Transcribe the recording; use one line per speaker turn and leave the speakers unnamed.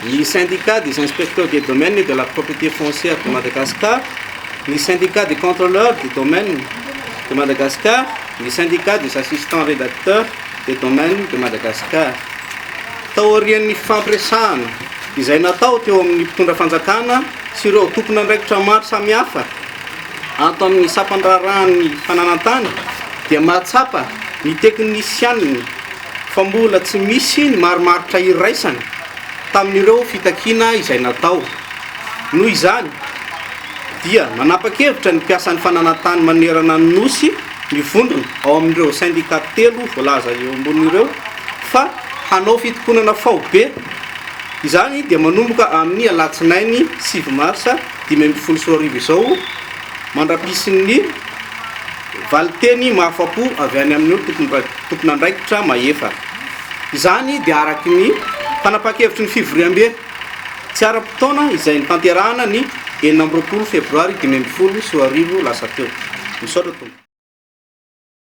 Ny Syndicat des inspecteurs des domaines et de la propriété foncière de Madagascar, ny Syndicat des contrôleurs des domaines de Madagascar, ny Syndicat des assistants rédacteurs des domaines de Madagascar. Taorian'ny fifampiresahana izay natao teo amin'ny mpitondra fanjakana sy ireo tompon'andraikitra maro samihafa ato amin'ny sampan-draharahan'ny fananan-tany dia mahatsapa ny teknisianina fa mbola tsy misy ny marimaritra iraisana tamin'ireo fitakiana izay natao. Noho izany, dia manapa-kevitra ny mpiasan'ny fananan-tany manerana ny Nosy mivondrona ao amin'ireo sendikà telo voalaza eo ambony ireo fa hanao fitokonana faobe. Izany dia manomboka amin'ny alatsinainy 9 marsa 2015 izao mandra-pisin'ny valinteny mahafapo avy any amin'ireo tompon'andraikitra mahefa. Izany dia araky ny fanapahan-kevitry ny fivoriambe tsy ara-potoana izay notanterahana ny 26 febroary 2015 lasa teo. Misaotra tompoko.